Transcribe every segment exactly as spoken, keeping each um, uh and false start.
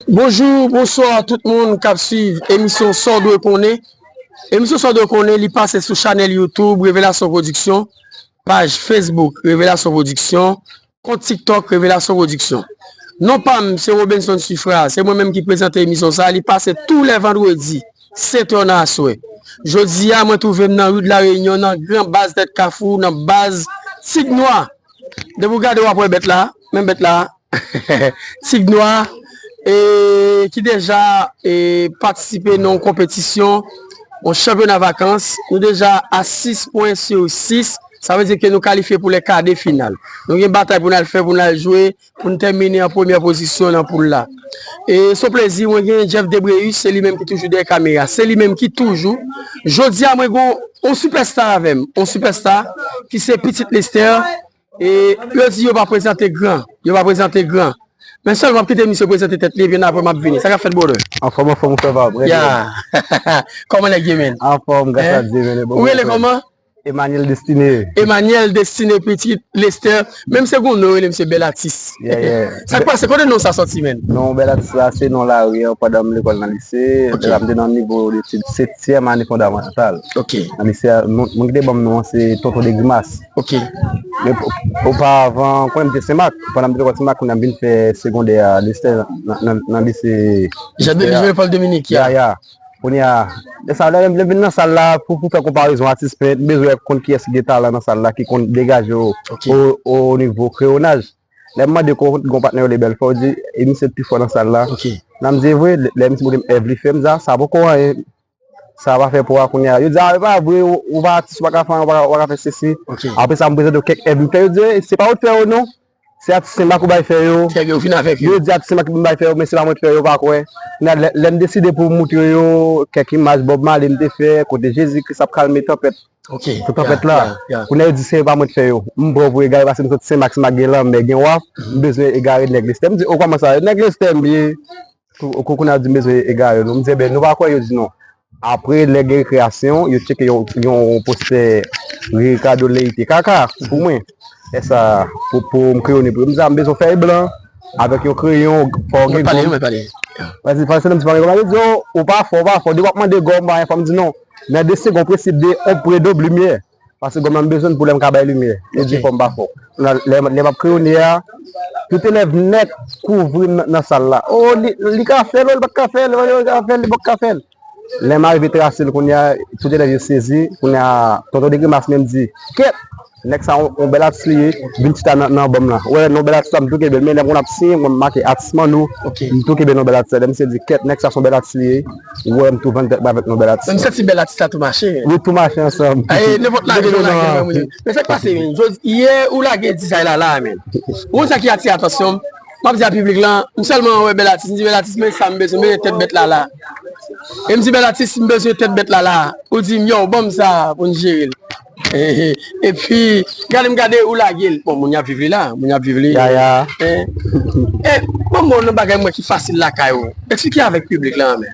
Bonjou, bonswa tout moun k ap swiv emisyon Sa w dwe konnen. Emisyon Sa w dwe konnen, li pase sou chanèl YouTube Revelasyon Production, paj Facebook Revelasyon Production, kont TikTok Revelasyon Production. Non pa m, se Robenson Suffrard. Se mwen menm ki prezante emisyon sa. Li pase tou lè vandredi, sèt è nan aswè. Jodi a, mwen twouve m nan ri de la Reyinyon, nan gran baz tèt kafou, nan baz Tig Nwa. Depi w gade, w ap wè bèt la, men bèt la. Tig Nwa, e, ki deja, e, patisipe nan yon konpetisyon, yon chanpyona vakans. Nou deja a sis pwen sou sis. Sa vle di ke nou kalifye pou lè ka de final. Nou gen batay pou n al fè, pou n al jwe, pou n tèmine an premyè pozisyon nan poul la. E se yon plezi, mwen gen Jeff Debreus, se li menm ki toujou dèyè kamera. Se li menm ki toujou. Jodi a, mwen gen yon, yon sipèsta avè m. Yon sipèsta ki se pitit Lestè. E yo di yo pa prezante gran. Yo pa prezante gran. Men sèlman m ap kite misye prezante tèt li, epi apre m ap vini. Sa k ap fèt, brother? Anfòm, anfòm, frè pa m. Ya. Kòman nèg ye, men? Anfòm, gras a Dye, men. Ou rele kòman? Emmanuel Destiné. Emmanuel Destiné, pitit Lestè. Menm se gon non, yo rele misye Bèl Atis. Yeah, yeah. Sa k pase? Kote non sa sòti, men? Non, Bèl Atis la, se non lari an, pandan m lekòl nan lise. Ok. Lè m te nan nivo detid setyèm ane fondamantal. Ok. Nan lise a, moun, moun ki te ban m non an, se Tonton Degrimas. Ok. Men o-, oparavan, konnen m te Senmak. Pandan m te lekòl Senmak, kounye a m vin fè segondè a Lestè nan, nan, nan lise Jean, Lestè a. Jean Paul Dominique, ya. Ya, ya. Kounye a, lè sa, lè, lè m vin nan sal la, pou, pou fè konparezon, Atis Pent, m bezwen konn kiyès ki gen talan nan sal la, ki konn degaje yo, ok, o, o nivo kreyonaj. Lè m mande ko-, gon patnè yo rele Bèlfè, yo di, e misye pi fò nan sal la. Ok. Nan m di, e vre, lè, lè misye montre m èv li fè, m di, a, sa poko anyen. Sa pa fè pwa kounye a. Yo di, a, e pa vre, ou, ou pa atis, ou pa ka fè anyen, ou pa, ou pa ka fè sesi. Ok. Apre sa, m prezante yo kèk èv m fè, yo di, e, se pa ou t fè yo, non. Se atis Senmak ou bay fè yo. Trè byen, ou vin avèk yo. Yo di atis Senmak m bay fè yo, men se pa mwen t fè yo, yo pa kwè. Kounye a, lè, lè m deside pou m moutre yo kèk imaj Bob Marley m te fè, kote Jezi Kris ap kalme tanpèt. Ok. Sou tanpèt la. Ya, ya, ya. Kounye a, yo di se pa mwen t fè yo. M pran pou egare paske m sot Senmak, Senmak gen lanmè, gen waf. Mhm. M bezwen egare nèg Lestè. M di, o, kòman sa? Nèg Lestè m ye. Tou, kou-, kounye a di m bezwen egare nou. M di, enben, nou pa kwè? Yo di non. Apre, lè gen rekreyasyon, yo tcheke yon, yon postè Ricardo Leite Kaka pou mwen. Lè sa, pou, pou m kreyone pou yo. M di, a, m bezwen fèy blan avèk yon kreyon, fò w gen gòm. Mwen pale, mwen pale. Paske, paske lè m di pa gen gòm, yo di, o, ou pa fò, ou pa fò. Depi w ap mande gòm, pa gen fò, m di non. Nan de segonn, prensip de ombre doble lumière. Paske gòm nan m bezwen l pou lè m ka bay limyè. Yo di fò m pa fò. Nan, lè, lè m ap kreyone a, tout elèv nèt kouvri m nan, nan sal la. O, li, li ka fè l, o, li pa t ka fè l, o, li ka fè l, li pa t ka fè l. Lè m arive trase l kounye a, tout elèv yo sezi. Kounye a, Tonton Degrimas menm di, kèt! Nèg sa, on, on bèl atis li ye, vin chita nan, nan ban m lan. Ou wè, non bèl atis la, m tou kenbe l. Men lè m konn ap siyen, mwen m make atis Manno, ok, m tou kenbe non bèl atis la. Lè misye di, kèt, nèg sa se on bèl atis li ye. Ou wè m tou vann tèt mwen avèk non bèl atis. Men m santi bèl atis la tou mache. Wi, tou mache ansanm. Ey, nenpòt lagè ou lage, men, men se k pase, men. Jodi, yè ou lage dizay la la, men. Ou konn sa ki atire atansyon m? M ap di a piblik lan, m sèlman wè bèl atis, m di bèl atis, men sa m bezwen, m bezwen tèt bèt la la. E m di bèl atis, m bezwen tèt bèt la la. Ou di m, yo, ban m sa pou n jere l. Epi, gade m gade ou lage l. Bon, moun y ap viv li la, moun y ap viv li. Ya, ya. Eh, eh, bon, bon, nan bagay mwen ki fasil lakay ou. Eksplike avèk piblik lan, men.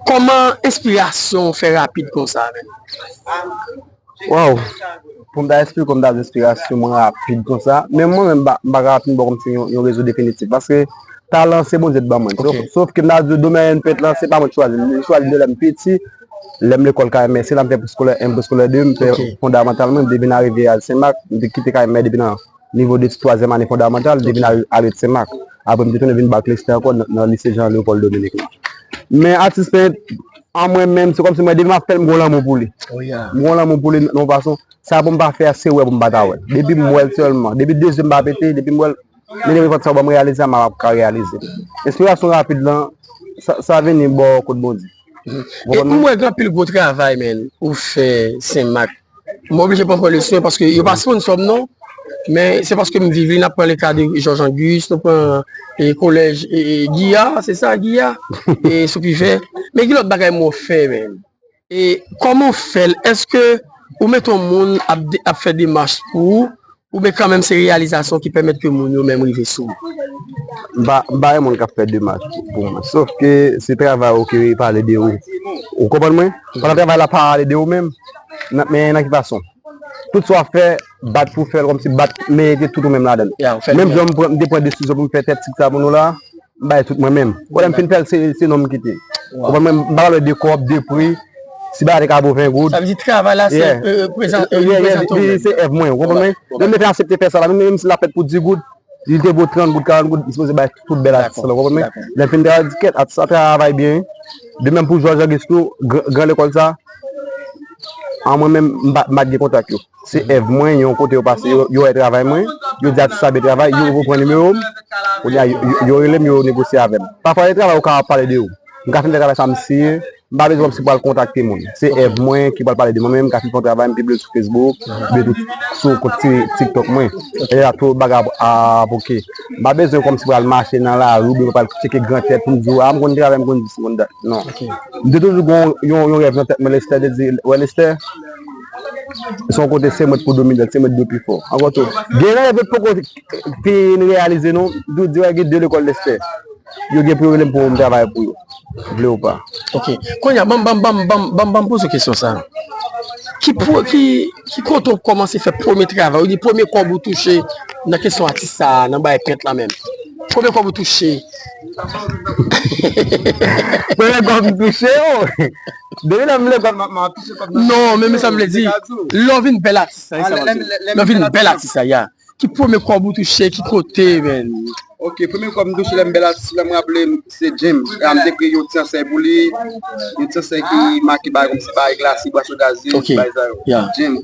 Kòman enspirasyon w fè rapid konsa, men? Waw! Pou m ta eksplike w, m ta di enspirasyon mwen rapid konsa. Men mwen menm, m pa, m pa ka fin ba w kòmsi yon, yon rezon definitif. Paske talan, se Bondye t ban mwen. Ok. Sof, sof ke m ta di w domèn pent lan, se pa mwen ki chwazi l. Li chwazi m de lè m piti. Lè m lekòl K M S, se la m fè preskolè en, preskolè de, m fè, ok, fondamantal mwen, m te vin arive al Senmak, m te kite K M S depi nan nivo de twazyèm ane fondamantal, m te vin, ok, al, al ret Senmak. Apre, m te tounen vin bak Lestè ankò nan, nan lise Jean Léopold Dominique lan. Men atis pent an mwen menm, se kòmsi mwen, depi m ap fè l, m gon lanmou pou li. Oh, yeah. M gon lanmou pou li nan yon fason, sa pou m pa fè a, se wè pou m pa ta wè. Depi m wè l sèlman, depi de zye m pa pete, depi m wè l, men depi fòt sa ban m reyalize sa, m ap ka reyalize. Enspirasyon rapid lan, sa, sa vini bò kot Bondye. Mhm. Ou konprann mwen? E m wè gen anpil gwo travay, men, ou fè Senmak. M oblije pran pwen leson paske yo pa sponsò m non. Men se paske m viv li, n ap pran le ka de Georges Angus, nou pran, e, kolèj, e, e, Giya, se sa, Giya? E, Soupivè. Men ki lòt bagay mwen fè, men? E kòman w fè l? Èske ou mete yon moun ap de-, ap fè demach pou ou? Oubyen kanmenm se reyalizasyon ki pèmèt ke moun yo menm rive sou ou? M pa, m pa yon moun k ap fè demach pou, pou mwen. Sof ke se travay ou ki pale de ou. Ou konprann mwen? Pandan travay la pale de ou menm, nan, men nan ki fason? Tout sa w ap fè, bat pou w fè l, kòmsi bat merite tout ou menm ladan l. Ya, ou fè l byen. Menm jan m pran, m te pran desizyon pou m fè tèt tig sa pou nou la, m bay tout mwen menm. Wè lè m fin fè l, se, se non m kite. Ou konprann mwen, m pa pale de kòb, de pri. Si bagay te ka vo ven goud. Sa vle di travay la, se, yeah, euh, prezan-, euh, yeah, yeah, reprezante w menm. Se èv mwen, ou konprann mwen? Lè m te fè aksepte fè sa la, menm, menm si l ap fèt pou dis goud, li te vo trant goud, karant goud, li sipoze bay tout bèl atis la, ou konprann mwen? Lè m fin travay, di kèt, atis la travay byen. De menm pou Jòj Ogis tou, gran, gran lekòl sa, an mwen menm, m pa, m pa t gen kontak yo. Se èv mwen, yon kote yo pase, yo, yo wè travay mwen, yo di atis la byen travay, yo, yo pran nimewo m. Kounye a, yo, yo, yo rele m, yo negosye avè m. Pafwa, yo travay, yo ka ap pale de ou. M ka fin fè travay sa, m siye, m pa bezwen kòmsi pral kontakte moun. Se èv mwen ki pral pale de mwen menm, m ka fin fè yon travay, m pibliye l sou Facebook, oubyen tou sou kont Ti-, TikTok mwen. E la tou bagay ap, ap oke. M pa bezwen kòmsi pral mache nan lari, oubyen pral tcheke gran tèt pou m di, a, m konn travay, m konn dis, m konn dat. Non. M te toujou gen yon, yon, yon rèv nan tèt mwen, Lestè te di, wè Lestè, se yon kote se mwen k pou domine l, se mwen k dwe pi fò. Ankò tou, gen rèv yo poko fin reyalize non, m toujou di, wè, gen de lekòl Lestè. Yo gen pou yo rele m pou m travay pou yo. Vle ou pa. Ok. Kounye a, ban m, ban m, ban m, ban m, ban m, ban m poze w kesyon sa. Ki pwo-, ki, ki kote w kòmanse fè premye travay, ou di premye kòb ou touche nan kesyon atis sa, nan bagay pent la menm? Premye kòb ou touche? Premye kòb m touche, o. Depi lè m leve, m ap, m ap touche kòb nan. Non, men, men sa m vle di, lè w vin bèl atis, sa, e sa m ap di. Lè w vin bèl atis, sa, ya. Ki premye kòb ou touche, ki kote, menn? Ok, premye kòb m touche lè m bèl atis, lè m raple m, se Jim. E a m te kreye yon ti ansèy pou li, yon ti ansèy ki make bagay kòmsi bagay glase, bwason gaze, ti bagay sa yo. Jim.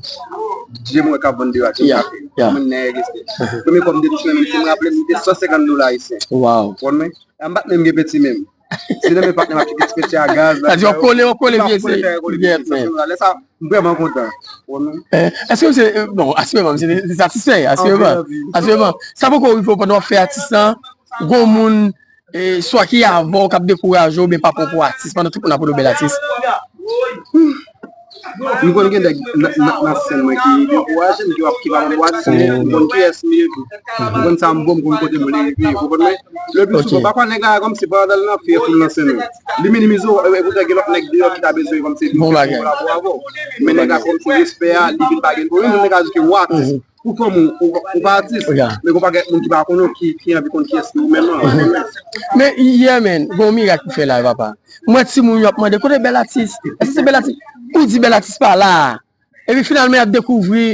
Jim wè k ap vann deyò a, Jim Kafe. Mwen nèg, respè. Premye kòb m te touche lè m piti, m raple m, m te san senkant dola ayisyen. Wow. Konprann mwen? A m pa t menm gen penti menm. Se nan men patnè m ap cheke ti penti a gaz. Sa di w ap kole, w ap kole vye se. Lè sa, m vrèman kontan. Èske se, bon, asireman, se, se satisfè, asireman. Asireman. Sa poko rive w pandan w ap fè atis lan, gon moun, e, swa ki avè w k ap dekouraje w, oubyen pa pwòp ou atis, pandan tout moun ap rele w bèl atis. M konn gen nèg nan, nan, nan sèn mwen ki dekouraje m, ki pa, ki pa konn wè atis, men m konn kiyès m ye tou. M konn sa m vo, m konn kote m vle rive, ou konprann mwen? Le pli souvan, pafwa nèg la kòmsi pandan l nan fyè pou l nan sèn nan, li minimize w, e, e poutèt gen lòt nèg deyò ki ta bezwen kòmsi vin fè kolabo avè w. Men nèg la kòmsi respè a, li vin pa gen. Ou menm nèg la di ke w atis. Ou fanm ou, ou, ou pa atis, men gon pakèt moun ki pa konnen w, ki, ki anvi konn kiyès ou menm nan. Men, yeah, man, gon mirak ki fè la, papa. M wè timoun yo ap mande, kote bèl atis? Èske se bèl atis? Ou di bèl atis pa la. Epi finalman, y ap dekouvri.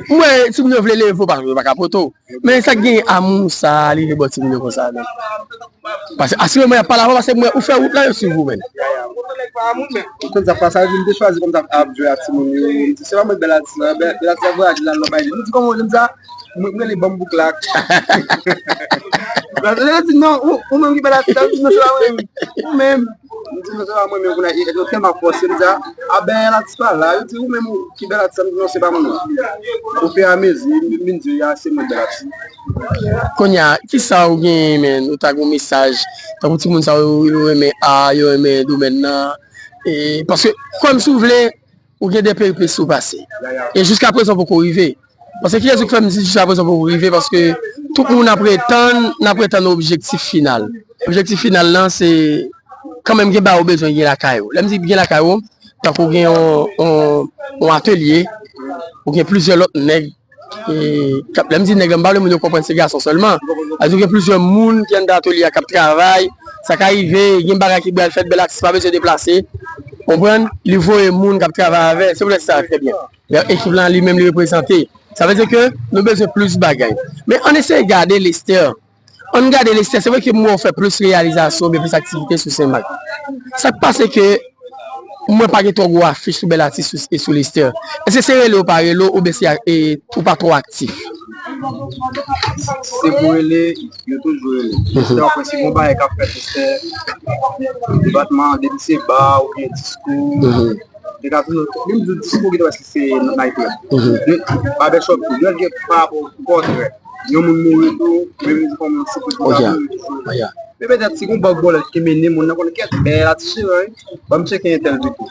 M wè timoun yo vle leve w, paske yo pa ka pote w. Men sa k gen amou sa, li vin bò timoun yo konsa, men. Paske asireman y ap pale avè w, paske m wè ou fè wout la, yo swiv ou, menn. Ou konn sa k pase, m te chwazi kòmsa ap jwe ak timoun yo. M di, se pa mwen k bèl atis la, bèl, bèl atis la vwayaje l al nan bay li. M di, kòman w rele m sa? Mwen, mwen rele Banm Bouklak. Yo di, non, ou, ou menm ki bèl atis la, m di, non, se pa mwen menm. Ou menm. M di, non, se pa mwen menm, kounye a, yo tèlman fòse, m di, a, a, bèl atis pa la. Yo di, ou menm, ou, ki bèl atis la, m di, non, se pa mwen menm. Ofiramezi, m, m di, a, se mwen k bèl atis. Kounye a, kisa ou genyen, menn? Ou ta gen yon mesaj, tankou timoun sa yo, yo renmen a, yo renmen domèn nan. E, paske, kwè m si w vle, ou gen de peripesi ou pase. E jiskaprezan w poko rive. Paske kiyès ou k fè m di jiskaprezan w poko rive? Paske tout moun ap pretann, n ap pretann objektif final. Objektif final lan, se kanmenm gen bagay ou bezwen gen lakay ou. Lè m di gen lakay ou, tankou gen yon, yon, yon atelye, ou gen plizyè lòt nèg, e, k ap, lè m di nèg la, m pa vle moun yo konprann se gason sèlman. Sa vle di ou gen plizyè moun ki anndan atelye a k ap travay. Sa ka rive, gen bagay ki pral fèt, bèl atis pa bezwen deplase. Konprann? Li voye moun k ap travay avè l. Se poutèt sa, trè byen. Ekip lan li menm li reprezante. Sa vle di ke nou bezwen plis bagay. Men ann eseye gade Lestè. Ann gade Lestè, se vre ke m wè w fè plis reyalizasyon oubyen plis aktivite sou Senmak. Sa k pase ke m wè pa gen twò gwo afich sou bèl atis sou, e sou Lestè. Èske se rele w pa rele w oubyen se, e, ou pa twò aktif? Se pou rele, yo toujou rele. Lestè, w ap wè si gon bagay k ap fèt Lestè, depatman, depi se ba oubyen diskou, yo ka toujou, menm di w diskou, gen dwa si se nan night club. Barbershop tou, yo gen pa rapò, o kontrè. Yon moun mouri tou, menm jan kòm si pou moun ta mouri toujou. Men petèt, si gon bòk bòlèt ki mennen moun nan, konnen kèt, bèl atis Jeran, wi. Ban m tcheke entèl pito.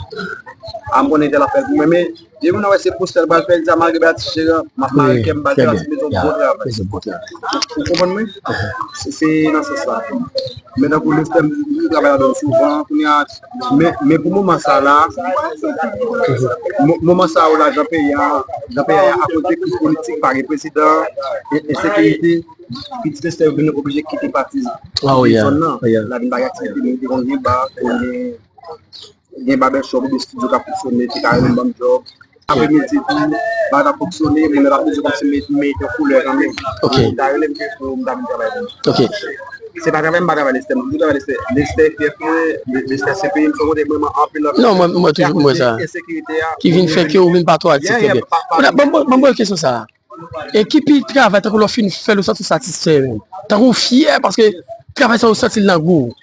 A, m konnen entèl ap fè l pou mwen, men depi moun nan wè se postè l pral fè, li di a malgre bèl atis Jeran, m ap mare kè m, m ba l bèl atis, mezon bon travay. Ou konprann mwen? Se, se nan sans sa. Men tankou Lestè, m toujou travay ladan l souvan, kounye a, men, men pou moman sa la, mo-, moman sa yo la, jan peyi a, jan peyi a, akoz de kriz politik, pa gen prezidan, e, ensekirite, pitit Lestè yo vin oblije kite pati zòn nan. La vin pa gen aktivite, men te konn gen ba, te konn gen gen barbershop oubyen studio k ap fonksyone, te ka renmen ban m djòb. Apremidi tou, ba t ap fonksyone, moun yo t ap bezwen kòmsi met, met yon koulè kanmenm. Yo ta rele m ke pou m ta vin travay pou yo. Se pa travay m pa travay Lestè, m toujou travay Lestè. Lestè fyèf mwen, Lestè se peyi m, se yon kote m renmen anpil, anpil. Non, mwen, mwen toujou m wè sa. Ensekirite a ki vin fè ke ou vin pa twò aktif trè byen. Ban m poze kesyon sa a. E ki pi travay tankou lè w fin fè l ou santi w satisfè menm? Tankou w fyè paske travay sa ou santi l nan gou w?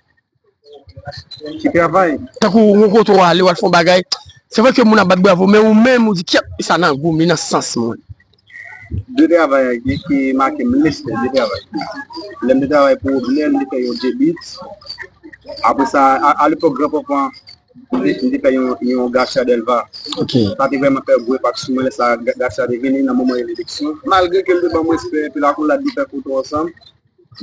Ki travay? Tankou yon kote w ale, w al fè yon bagay. Se vre ke moun ap bat bravo, men ou menm, ou di, "Kyèt, sa nan gou m, li nan sans mwen." De travay ki make m Lestè, de travay. Lè m te travay pou Oblè, m te fè yon de beat. Apre sa, a, a lepòk Gran Fanfan, m te, m te fè yon, yon Gacha Delva. Sa te vrèman fè gwo enpak sou mwen lè sa, Ga- Gacha te vini nan moman eleksyon. Malgre ke l te ban m respè, epi lakou la, li fè foto ansanm.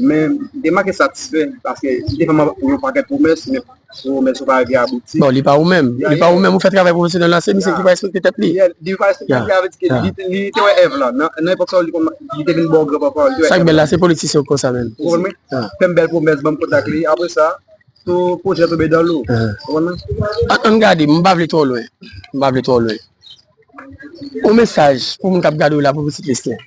Men, m te manke satisfè, paske li te fè m yon pakèt pwomès, men pwomès yo pa rive abouti. Bon, li pa ou menm. Li pa ou menm, ou fè travay pwofesyonèl la, se misye ki pa respekte tèt li. Li pa respekte tèt li, sa vle di ke li, li te wè Èv la. Nan, nan epòk sa, li, konn- li te vin bò gran papa, li te wè Èv la. Sa k bèl la, se politisyen yo konsa menm. Ou konprann mwen? Fè m bèl pwomès, ban m kontak li. Apre sa, tou pwojè tonbe dan lou. Ou konprann mwen? Ann, ann gade, m pa vle twò lwen. M pa vle twò lwen. Yon mesaj pou moun k ap gade w la pou pitit Lestè.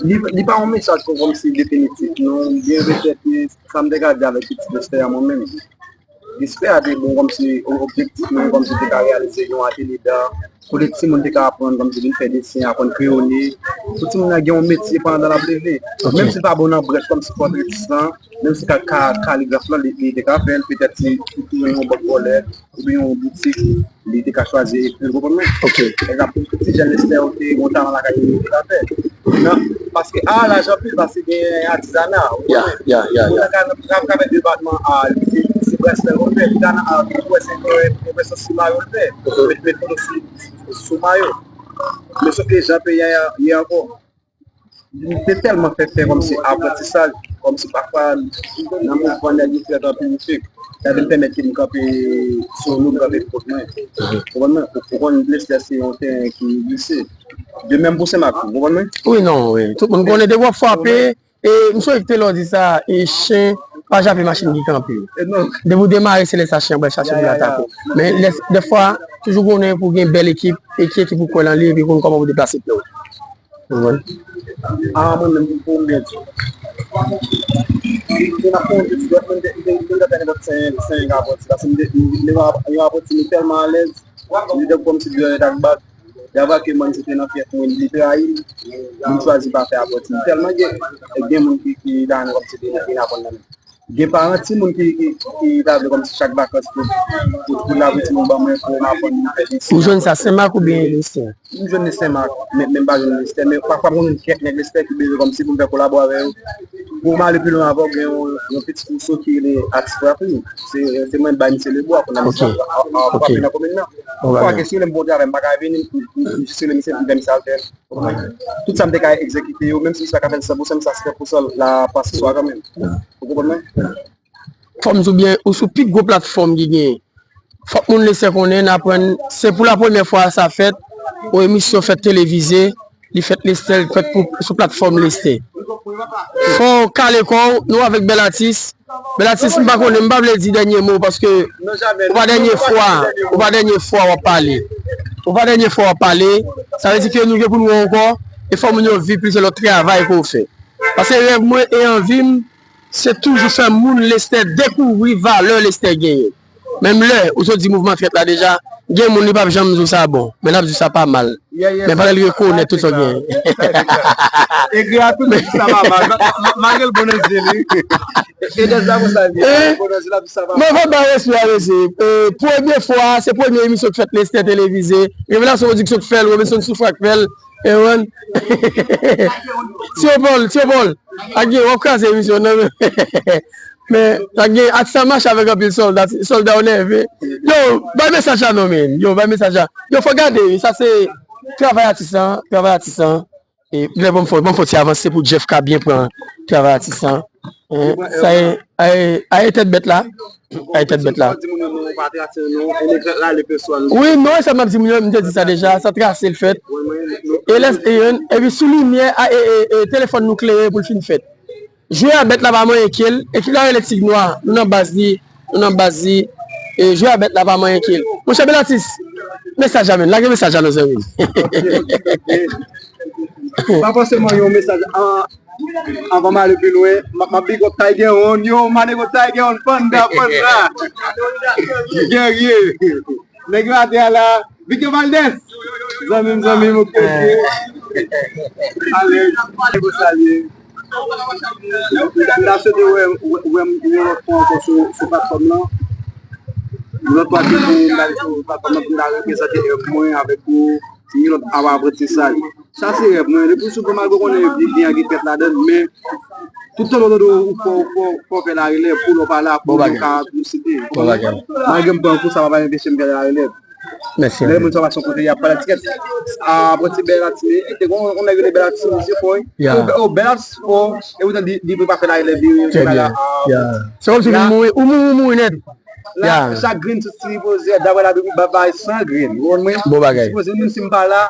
Li, li pa yon mesaj pou kòmsi definitif, non. Byen petèt, sa m te ka di avèk pitit Lestè a mwen menm. Lestè a te bon kòmsi o- objektif mwen, kòmsi te ka reyalize yon atelye da, kote timoun te ka aprann kòmsi vin fè desen, aprann kreyone. Pou timoun nan gen yon metye pandan l ap leve. Menm si l pa bon nan brèt kòmsi pòtretis lan, menm si ka, ka, kaligraf lan, li, li te ka fè l, petèt si, si tou yon bank vòlè, oubyen yon boutik, li te ka chwazi ekri, ou konprann mwen? Egzanp, ti jèn Lestè yo te gen yon talan lakay yo, yo te ka fè. Non, paske a laj anpil, paske gen atizana, ou konprann mwen? Moun nan ka, ka, ka fè depatman a, li se, se Braswèl yo fè, li ka nan a, ou wè se pwofesè Soumayo l fè, met, met foto sou, sou mayo. Men sof ke jan peyi a ye ankò. Li te tèlman fè, fè kòmsi aprantisaj, kòmsi pafwa nan mouvman nèg yo fè anpil misye, sa vin pèmèt ke m kanpe sou nou, m kanpe kot mwen. Ou konprann mwen? Ou, ou konn Lestè se yon teren ki glise. De menm pou Senmak tou, ou konprann mwen? Wi, non, wi. Tout moun konnen depi w ap frape, e m sonje ke te lè w di sa, e chen pa jape machin ki kanpe. Depi w demare, se lè sa chen an pral chache pou l atake w. Men lè, dèfwa, toujou konnen pou gen bèl ekip, e ki ekip ou kwè nan li, epi konn kòman pou deplase pye w. Ou konprann? A, mwen menm, pou m byen di w. Mwen ap fè yon ti dwèt, mwen te, te, te, te nenpòt senk, senk apranti, paske m te, m, m, yon apranti, m tèlman alèz, m te kòmsi dwèt ak bak, dava ke mwen se te nan fyèf mwen, li trayi m, m chwazi pa fè apranti. M tèlman gen, gen moun ki, ki ta renmen kòmsi vin, vin aprann nan men m. Gen paran timoun ki, ki, ki ta vle kòmsi chak vakans pou, pou, pou lave timoun ban mwen, pou m aprann fè desen. Ou jwenn sa Senmak oubyen Lestè? M jwenn li Senmak, men, men m pa jwenn Lestè, men pafwa m konn jwenn kèk nèg Lestè ki bezwen kòmsi pou m fè kolabo avè yo. Pou m ale pi lwen avè w, gen yon, yon pitit Wouso ki rele Atis Frapi. Se, se mwen bay misye lebwa pou n al frape nan komin nan. Pafwa ke si w rele m pou yon travay, m pa ka vini, m, m, m jis rele misye, m di misye al fè l. Tout sa m te ka egzekite yo, menm si m pa ka fè l san pou san, m sa fè pou san la pase swa kanmenm. Ou konprann mwen? Fò m di w byen, ou sou pi gwo platfòm ki genyen. Fòk moun Lestè konnen, n aprann, se pou la premyè fwa sa fèt, yon emisyon fèt televize, li fèt Lestè, li fèt pou, sou platfòm Lestè. Fò w kale kò w, nou avèk bèl atis, Belatis, m pa konnen, m pa vle di dènye mo paske ou pa dènye fwa, ou pa dènye fwa w ap pale. Ou pa dènye fwa w ap pale. Sa vle di ke nou gen pou nou wè w ankò, e fò moun yo viv plizyè lòt travay ke w fè. Paske rèv mwen e anvi m, se toujou fè moun Lestè dekouvri valè Lestè genyen. Menm lè ou sot di mouvman trèt la deja, gen moun li p ap janm di w sa bon, men l ap di w sa pa mal. Men pandan l rekonèt tout sa w genyen. Egri a tout, li di sa pa mal. Ma- ma- Malgre l bon nan zye li. E dèz la konsa li ye. Bon nan zye l ap di sa pa mal. Mwen fò bay respè a mesye. Premye fwa, se premye emisyon k fèt Lestè televize. Revelasyon Pwodiksyon k fè l, Robinson Soufra k fè l. E w konprann? Tyo Pòl, Tyo Pòl. Ak gen w ap kraze emisyon nan men. Men, sa gen, atis sa mache avèk anpil sòlda, sòlda yo nève. Yo, bay mesaj la non, men. Yo, bay mesaj la. Yo, fò gade, sa se travay atis lan, travay atis lan. E, lè ban m fè, ban m fè ti avanse pou Jeff ka byen pran travay atis lan. Sa e, aye, aye tèt bèt la. Aye tèt bèt la. Pa trase non, e neglèt la le peswal. Wi, non, e sa m ap di moun yo, m te di sa deja, sa trase l fèt. E lè, e, epi sou limyè, a, e, e, e, telefòn nou klere pou l fin fèt. Jwe a bèt la pa manyen ke l, ekip la rele Tig Nwa, nou nan baz li, nou nan baz li, e jwe a bèt la pa manyen ke l. Monchè Belatis, mesaj la menm, lage mesaj la non zanmi m. Pa fòseman yon mesaj an, anvan m ale pi lwen, m ap, m ap big up Tiger One, yo, m ale kot Tiger One, Panda, Panda. Guerrier. Nèg yo atè a la, Victor Valdez. Zanmi m, zanmi m, ok, ok. Alèz. Mwen salye. M ta swete wè, wè, wè m yon lòt fwa ankò sou, sou platfòm lan. Yon lòt fwa ke pou m ta sou platfòm lan, pou m ta reprezante èv mwen avèk ou, yon lòt avan aprantisaj. Sa se rèv mwen. Depi sou pwen malgre konnen byen gen kèk ladann, men tout tan lòt ou fò, fò, fò fè larelèv pou lè w pa la, pou yo ka nou site. Malgre m pran kou, sa pa anpeche m fè larelèv. Mèsi. Lè moun sa pa son kote, y ap pale tikèt. Apranti Bèlatime, te gon yon nèg rele Bèlatime, misye fò wi. O Bèlatime fò, e poutan li, li pa fè larelèv, li rete la. Se kòmsi ou vin mouri, ou mouri, ou mouri nèt. La, chak grenn sou sipoze, daprè Labib, li bay san grenn. Ou konprann mwen? Bon bagay. Sipoze, menm si m pa la,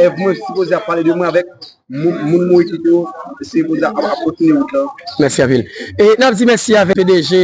èv mwen sipoze ap pale de mwen avèk moun, moun mwen ki tou sipoze ap, ap kontinye wout lan. Mèsi anpil. E n ap di mèsi avèk P D G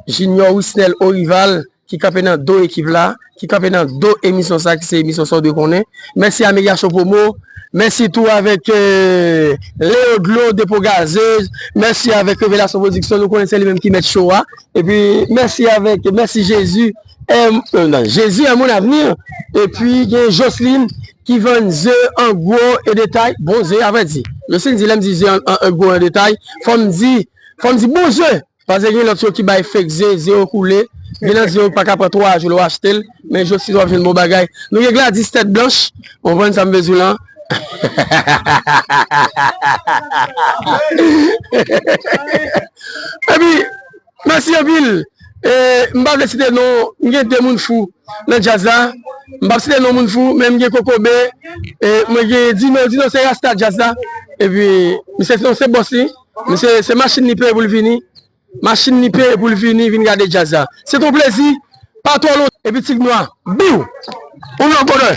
Junior Wisnel Orival, ki kanpe nan do ekip la, ki kanpe nan do emisyon sa, ki se emisyon sa w dwe konnen. Mèsi a Mega Show Promo. Mèsi tou avèk, euh, Leo Dlo, Depo Gazez. Mèsi avèk Revelasyon Pwodiksyon. Nou konnen se li menm ki mèt show a. Epi, mèsi avèk, mèsi Jezi. Eh, euh, non, Jésus est mon avenir. Epi, gen Jocelyn ki vann ze an gwo e detay. Bon ze, avrèdi. Jocelyn di, lè m di ze an, an, an gwo e detay, fò m di, fò m di bon ze. Paske gen lòt yo ki bay fake ze, ze yo koule. Gen nan ze yo pa ka pran twa jou lè w achte l. Men Jocelyn w ap jwenn bon bagay. Nou gen Gladys tèt blanch. Ou konprann sa m vle di w lan? Epi, mèsi anpil. E, m pa vle site non, m gen de moun fou nan djaz la. M p ap site non moun fou, men m gen Kokobe. E, mwen gen Dino, Dino se rasta djaz la. Epi, misye se, se bòs li. Misye, se machin li peye pou l vini. Machin li peye pou l vini, vin gade djaz la. Se t on plezi. Pa twò lontan. Epi Tig Nwa. Biw! Ou nan bonè.